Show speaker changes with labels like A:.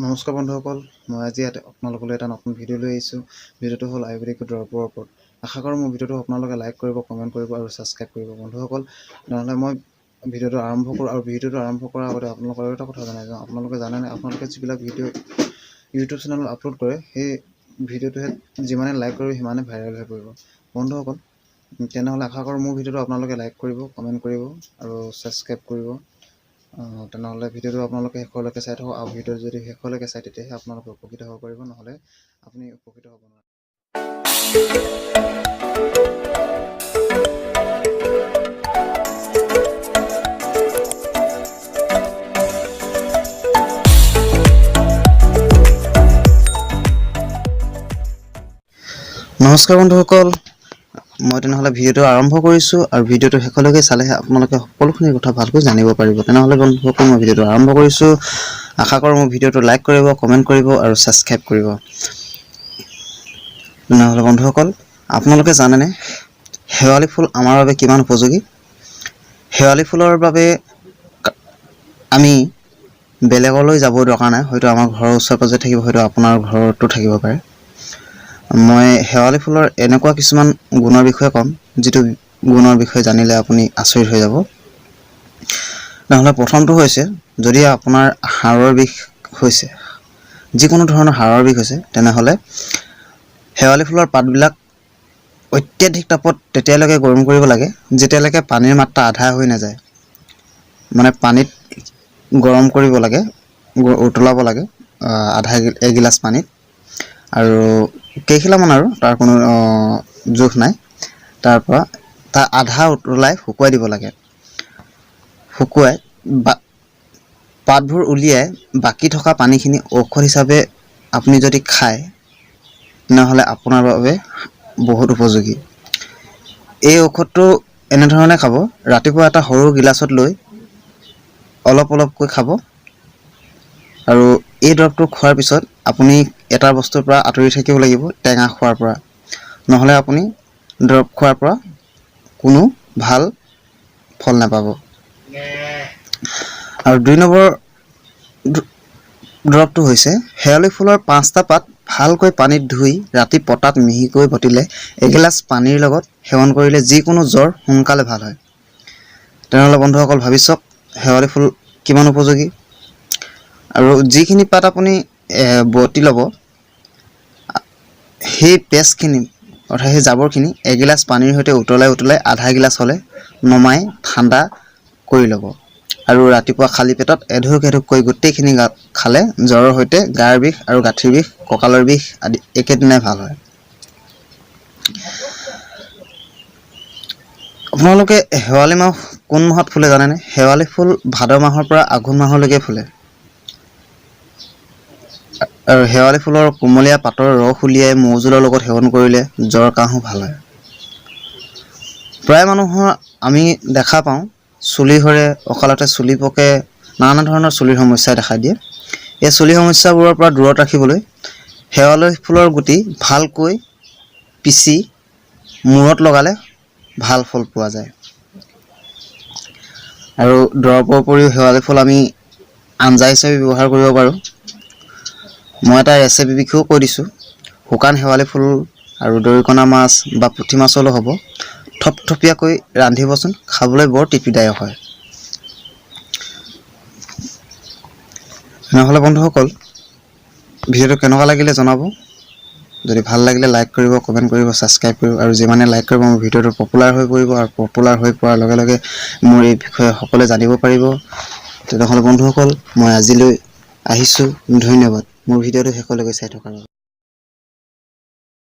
A: নমস্কাৰ বন্ধুসকল, মই আজি ইয়াত আপোনালোকলৈ এটা নতুন ভিডিঅ' লৈ আহিছোঁ। ভিডিঅ'টো হ'ল আয়ুৰ্বেদিক দৰৱৰ ওপৰত। আশা কৰোঁ মোৰ ভিডিঅ'টো আপোনালোকে লাইক কৰিব, কমেণ্ট কৰিব আৰু ছাবস্ক্ৰাইব কৰিব। বন্ধুসকল, তেনেহ'লে মই ভিডিঅ'টো আৰম্ভ কৰোঁ। আৰু ভিডিঅ'টো আৰম্ভ কৰাৰ আগতে আপোনালোকৰ আৰু এটা কথা জনাই যাওঁ। আপোনালোকে জানেনে, আপোনালোকে যিবিলাক ভিডিঅ' ইউটিউব চেনেলত আপলোড কৰে, সেই ভিডিঅ'টোহে যিমানে লাইক কৰিব সিমানে ভাইৰেল হৈ পৰিব। বন্ধুসকল, তেনেহ'লে আশা কৰোঁ মোৰ ভিডিঅ'টো আপোনালোকে লাইক কৰিব, কমেণ্ট কৰিব আৰু ছাবস্ক্ৰাইব কৰিব। তেনেহ'লে ভিডিঅ'টো আপোনালোকে শেষলৈকে চাই থাকক। আৰু ভিডিঅ'টো যদি শেষলৈকে চায়, তেতিয়াহে আপোনালোকে উপকৃত হ'ব পাৰিব, নহ'লে আপুনি উপকৃত হ'ব নোৱাৰে। নমস্কাৰ বন্ধুসকল, মই তেনেহ'লে ভিডিঅ'টো আৰম্ভ কৰিছোঁ। আৰু ভিডিঅ'টো শেষলৈকে চালেহে আপোনালোকে সকলোখিনি কথা ভালকৈ জানিব পাৰিব। তেনেহ'লে বন্ধুসকল, মই ভিডিঅ'টো আৰম্ভ কৰিছোঁ। আশা কৰোঁ মোৰ ভিডিঅ'টো লাইক কৰিব, কমেণ্ট কৰিব আৰু ছাবস্ক্ৰাইব কৰিব। তেনেহ'লে বন্ধুসকল, আপোনালোকে জানেনে শেৱালি ফুল আমাৰ বাবে কিমান উপযোগী? শেৱালি ফুলৰ বাবে আমি বেলেগলৈ যাব দৰকাৰ নাই। হয়তো আমাৰ ঘৰৰ ওচৰে পাজৰে থাকিব, হয়তো আপোনাৰ ঘৰতো থাকিব পাৰে। মই শেৱালি ফুলৰ এনেকুৱা কিছুমান গুণৰ বিষয়ে ক'ম, যিটো গুণৰ বিষয়ে জানিলে আপুনি আচৰিত হৈ যাব। নহ'লে প্ৰথমটো হৈছে, যদি আপোনাৰ হাড়ৰ বিষ হৈছে, যিকোনো ধৰণৰ হাড়ৰ বিষ হৈছে, তেনেহ'লে শেৱালি ফুলৰ পাতবিলাক অত্যাধিক তাপত তেতিয়ালৈকে গৰম কৰিব লাগে, যেতিয়ালৈকে পানীৰ মাত্ৰা আধা হৈ নাযায়। মানে পানীত গৰম কৰিব লাগে, উতলাব লাগে আধা এগিলাচ পানীত আৰু কেইখিলামান, আৰু তাৰ কোনো জোখ নাই। তাৰপৰা তাৰ আধা উতলাই শুকুৱাই দিব লাগে। শুকুৱাই বা পাতবোৰ উলিয়াই বাকী থকা পানীখিনি ঔষধ হিচাপে আপুনি যদি খায়, তেনেহ'লে আপোনাৰ বাবে বহুত উপযোগী। এই ঔষধটো এনেধৰণে খাব: ৰাতিপুৱা এটা সৰু গিলাচত লৈ অলপ অলপকৈ খাব। আৰু এই দৰৱটো খোৱাৰ পিছত আপুনি এটা বস্তুৰ পৰা আঁতৰি থাকিব লাগিব, টেঙা খোৱাৰ পৰা। নহ'লে আপুনি দৰৱ খোৱাৰ পৰা কোনো ভাল ফল নাপাব। আৰু 2 নম্বৰ দৰৱটো হৈছে, শেৱালি ফুলৰ পাঁচটা পাত ভালকৈ পানীত ধুই ৰাতি পটাত মিহিকৈ বটিলে এগিলাচ পানীৰ লগত সেৱন কৰিলে যিকোনো জ্বৰ সোনকালে ভাল হয়। তেনেহ'লে বন্ধুসকল, ভাবি চাওক শেৱালি ফুল কিমান উপযোগী। আৰু যিখিনি পাত আপুনি বটি ল'ব, সেই পেষ্টখিনি, অৰ্থাৎ সেই জাবৰখিনি এগিলাচ পানীৰ সৈতে উতলাই উতলাই আধা গিলাচ হ'লে নমাই ঠাণ্ডা কৰি ল'ব। আৰু ৰাতিপুৱা খালী পেটত এঢোক এঢোককৈ গোটেইখিনি খালে জ্বৰৰ সৈতে গাৰ বিষ আৰু গাঁঠিৰ বিষ, কঁকালৰ বিষ আদি একেদিনাই ভাল হয়। আপোনালোকে শেৱালি মাহ কোন মাহত ফুলে জানেনে? শেৱালি ফুল ভাদ মাহৰ পৰা আঘোণ মাহলৈকে ফুলে। আৰু শেৱালি ফুলৰ কুমলীয়া পাতৰ ৰস উলিয়াই মৌজোলৰ লগত সেৱন কৰিলে জ্বৰ কাহো ভাল হয়। প্ৰায় মানুহৰ আমি দেখা পাওঁ, চুলি সৰে, অকালতে চুলি পকে, নানা ধৰণৰ চুলিৰ সমস্যাই দেখা দিয়ে। এই চুলি সমস্যাবোৰৰ পৰা দূৰত ৰাখিবলৈ শেৱালি ফুলৰ গুটি ভালকৈ পিচি মূৰত লগালে ভাল ফল পোৱা যায়। আৰু দৰৱৰ উপৰিও শেৱালি ফুল আমি আঞ্জা হিচাপে ব্যৱহাৰ কৰিব পাৰোঁ। মই এটা ৰেচিপি বিষয়েও কৈ দিছোঁ। শুকান শেৱালি ফুল আৰু দৰিকণা মাছ বা পুঠি মাছ হ'লেও হ'ব, থপথপীয়াকৈ ৰান্ধিবচোন, খাবলৈ বৰ তৃপ্তিদায়ক হয়। তেনেহ'লে বন্ধুসকল, ভিডিঅ'টো কেনেকুৱা লাগিলে জনাব। যদি ভাল লাগিলে লাইক কৰিব, কমেণ্ট কৰিব, ছাবস্ক্ৰাইব কৰিব। আৰু যিমানে লাইক কৰিব, মোৰ ভিডিঅ'টো পপুলাৰ হৈ পৰিব। আৰু পপুলাৰ হৈ পৰাৰ লগে লগে মোৰ এই বিষয়ে সকলোৱে জানিব পাৰিব। তেনেহ'লে বন্ধুসকল, মই আজিলৈ আহিছোঁ। ধন্যবাদ মোৰ ভিডিঅ'টো শেষলৈকে চাই থকাৰ বাবে।